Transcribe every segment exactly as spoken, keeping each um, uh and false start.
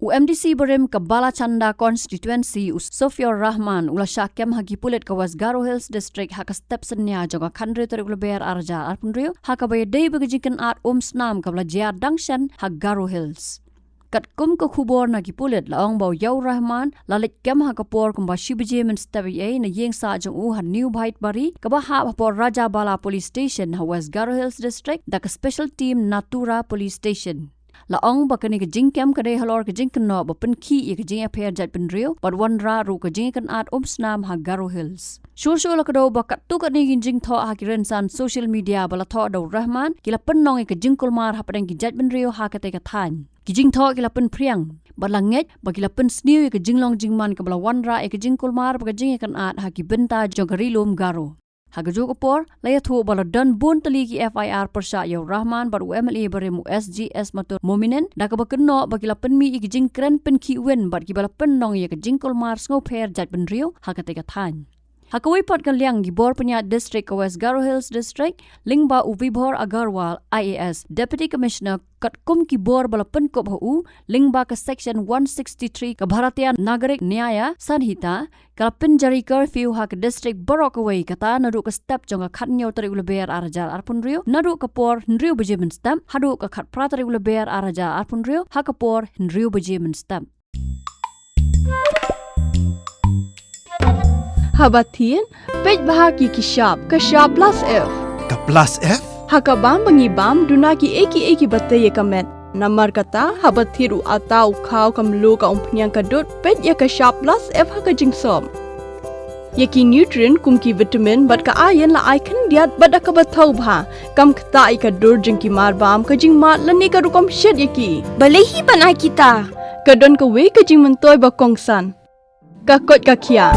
U MDC barim ka Balachanda Constituency, u Sofiur Rahman, u la shah kem ha ki pulit ka West Garo Hills District ha ka step synñia jong ka khathynriew tarik u Lber ar hajar arphew hynriew, ha kaba ïadei bad ka jingkynad um snam kaba la jia dang shen ha Garo Hills. Katkum ka khubor na ki pulit, la ong ba u ïa u Rahman la leit kem ha ka por kumba shi baje mynstep eiei na ïing sah jong u ha New Bhaitbari, kaba hap hapoh Rajabala Police Station ha West Garo Hills District, da ka special team Natura Police Station. La ong ba kane ka jingkem ka dei halor ka jingkynnoh ba pynkhih ïa ka jingïapher jaitbynriew bad wanrah ruh ka jingïakynad um snam ha Garo Hills. Shuh shuh la kdew ba katto katne ki jingthoh ha ki rynsan social media ba la thoh da u Rahman ki la pynlong ïa ka jingkulmar hapdeng ki jaitbynriew ha katei ka thaiñ. Ki jingthoh ki la pynphriang bad la ngeit ba ki la pynsniew ïa ka jinglong jingman kaba la wanrah ïa ka jingkulmar bad ka jingïakynad ha ki bynta jong ka Ri Lum Garo. Ha kajuh ka por, la ïathuh ba la don bun tylli ki FIR pyrshah ïa u Rahman bad u MLA barim, u SG Esmatur Mominan, da kaba kynnoh ba ki la pynmih ïa ki jingkren pynkhih win bad kiba la pynlong ïa ka jingkulmar sngewpher jaitbynriew ha katei ka thaiñ. Ha kawei pat ka liang, ki bor pynïaid district ka West Garo Hills District, lyngba u Vibhor Agarwal, IAS, Deputy Commissioner, katkum ki bor ba la pynkup ha u lyngba ka Section one sixty-three ka Bharatiya Nagarik Nyaya Sanhita, ka la pynjari curfew ha ka district baroh kawei, kata naduh ka step jong ka khathynñiew tarik u Lber ar hajar arphew hynriew, naduh ka por hynriew baje mynstep haduh ka khatphra tarik u Lber ar hajar arphew hynriew, ha ka por hynriew baje mynstep. Haba thied, peit bha ki ki shap, ka shap plus F. Ka plus F? Ha ka bam ba ngi bam, duna ki ei ki ei kiba tei ïa ka met. Namar kata, haba thied u atta, u khaw, ka mluh, ka umphniang, ka dud, peit ïa ka shap plus F ha ka jingsop. Ïa ki nutrient kum ki vitamin bad ka iron la ai khyndiat bad da kaba thaw bha. Kam ktah ïa ka dur jong ki marbam, ka jingmad lane ka rukom shet ïa ki. Balei hi ban ai kita? Ka don kawei ka jingmyntoi ba kongsan. Ka koit ka khiah.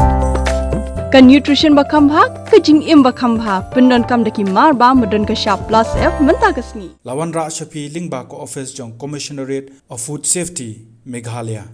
Ka nutrition ba kham bha, ka jingim ba kham bha. Pyndonkam da ki marbam ba don ka shap plus F mynta ka sngi. La wanrah sha phi lyngba ka office jong Commissionerate of Food Safety, Meghalaya.